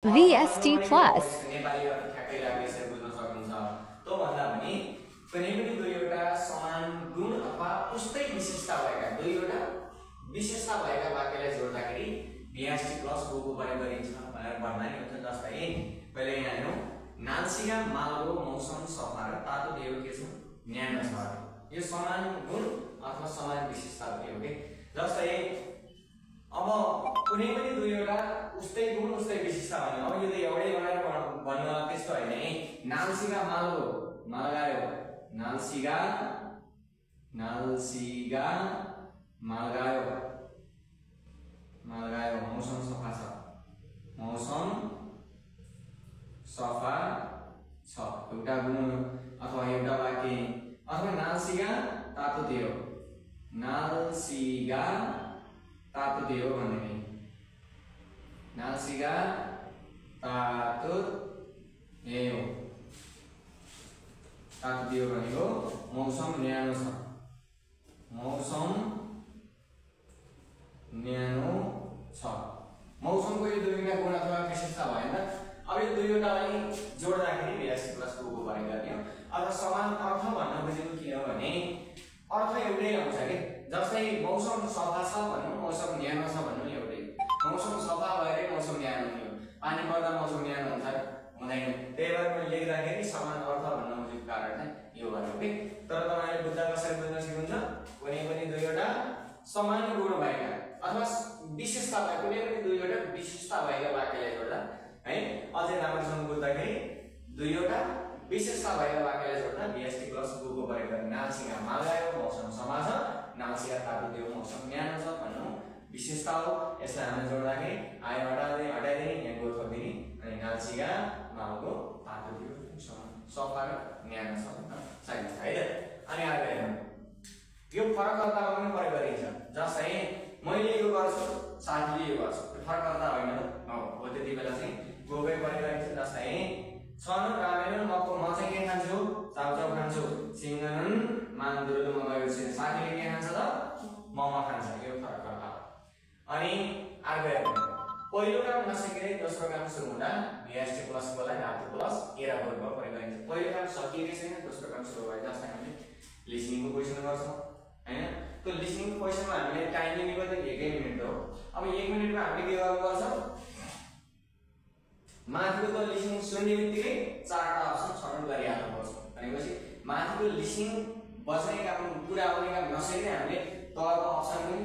VST Plus. Nepali अर्थ ठ्याक्कै लाग्दैछ बुझ्न सक्नुहुन्छ। त भन्दा पनि कुनै पनि दुईवटा समान गुण अथवा उस्तै विशेषता भएका दुईवटा विशेषता भएका वाक्यलाई जोड्दाखेरि VST Plus को प्रयोग गरिन्छ भनेर भन्दा नि हुन्छ। जस्तै पहिले यहाँ हेरौँ, नाल्सीका मालको मौसम सफा र तातो देऊ के छ न्यानो छ। यो समान गुण अथवा समान विशेषता हो के। जस्तै अब कुनै पनि दुईवटा उस्तै गुण उस्तै विशेषता भन्यो। अब यो त एउटै बनाएर भन्नु त्यस्तो हैन है। नाल्सीका मालको माल गायो, नाल्सीका माल गायो मौसम सफा छ, मौसम सफा छ एउटा गुण अथवा एउटा वाक्य। अथवा नाल्सीका तातो देऊ, नाल्सीका तातो देऊ भन्ने नि, नाल्सीका तातो देऊ भनेको मौसम न्यानो छ, मौसम न्यानो छ। मौसमको यो दुईवटा गुण अथवा विशेषता भयो नि त। अब यो दुईवटालाई जोड्दाखेरि VST Plus को प्रयोग गर्ने हो। अब समान अर्थ भन्न खोजेको किनभने अर्थ एउटै आउँछ के। जस्तै मौसम सफा छ भन्नु, मौसम न्यानो छ भन्नु एउटै। मौसम सफा भएरै मौसम न्यानो हुने हो। पानी पर्दा मौसम न्यानो हुन्छ हुँदैन। त्यही भएर मैले लेख्दाखेरि समान अर्थ भन्न खोजेको कारण चाहिँ यो भयो के। तर तपाईले बुझ्दा कसरी बुझ्न सक्नुहुन्छ, कुनै पनि दुईवटा समान गुण भएका अथवा विशेषता भएका कुनै पनि दुईवटा विशेषता भएका वाक्यलाई जोड्दा है अझै राम्रोसँग बुझ्दाखेरि दुईवटा विशेषता भएका वाक्यलाई जोड्दा VST Plus को प्रयोग गर्ने। नाल्सीका माल गायो मौसम सफा छ, नाल्सीका तातो देऊ मौसम न्यानो छ भन्नु विशेषता हो। यसलाई हामीले जोड्दाखेरि आयो हटाइदिने यहाँ गो थपिदिने अनि नाल्सीका मालको तातो देऊ सफा र न्यानो छ भन्न सकिन्छ है त। अनि अर्को हेरौँ, यो फरकर्तामा पनि प्रयोग गरिन्छ। जस्तै मैले यो गर्छु, साथीले यो गर्छ, यो फरकर्ता होइन हो त्यति बेला चाहिँ गोबै प्रयोग गरिन्छ। जस्तै छनु रामेन म चाहिँ के खान्छु, चाउचाउ खान्छु, सिंगनन मान्दुरु म गएको छु, साथीले के खान्छ त मोमो खान्छ, यो फरकर्ता हो। अनि अर्को हेरौँ, पहिलो काम नसकेरै दोस्रो काम सुरु हुँदा VST Plus को लागि धातु प्लस एरा वर्ग प्रयोग गरिन्छ। पहिलो काम सकिएको छैन, दोस्रो काम सुरु भयो। जस्तै हामीले लिसनिङको क्वेशन गर्छौँ हैन, त्यो लिसनिङको क्वेशनमा हामीले टाइम लिमिट त 1 मिनेट हो। अब 1 मिनेटमा हामीले के गर्नुपर्छ, माथिको त लिसनिङ सुन्नेबित्तिकै चारवटा अप्सन छनौट गरिहाल्नुपर्छ। भनेपछि माथिको लिसनिङ बस्ने काम पुरा आउने काम नसकेरै हामीले तलको अप्सन पनि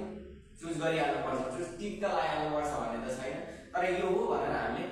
चुज गरिहाल्नुपर्छ। चुज टिक त लगाइहाल्नुपर्छ भन्ने त छैन, तर यो हो भनेर हामीले